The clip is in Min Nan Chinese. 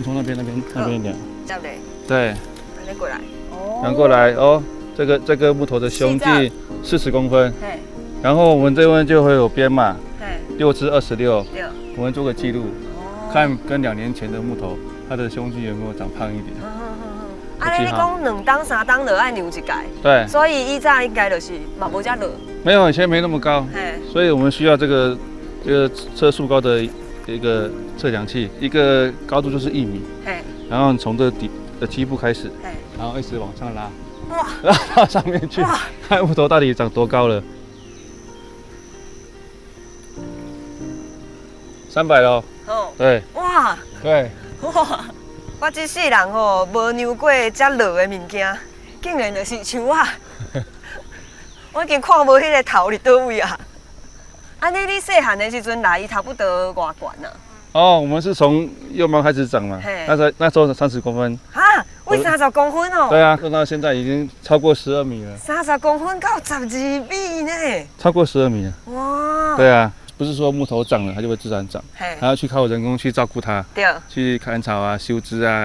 你從那邊、那邊、那邊量。這樣嘞。對。按呢過來。哦。量過來哦，這個木頭的胸徑40公分。然後我們這邊就會有編碼。6至26。我們做個記錄，看跟2年前的木頭，它的胸徑有沒有長胖一點。啊，你講2冬3冬就愛量一擺。對。所以以前應該就是嘛無遮落。沒有，以前沒那麼高。所以我們需要這個測樹高的一個測量器，一個高度就是1米。然後從這底的基部開始，然後一直往上拉，哇，拉到上面去，看木頭到底長多高了。300咯。哦。對。哇。對。哇！我這世人吼，無量過遮落的物件，竟然就是樹仔。我已經看無彼個頭佇佗位啊！按呢，你細漢的時陣來，伊差不多偌懸啊？哦，我們是從幼苗開始長嘛，那時候30公分。哈，為30公分哦？對啊，到現在已經超過12米了。30公分到12米呢？超過十二米了。哇！對啊，不是說木頭長了它就會自然長，還要去靠人工去照顧它，對，去砍草啊、修枝啊。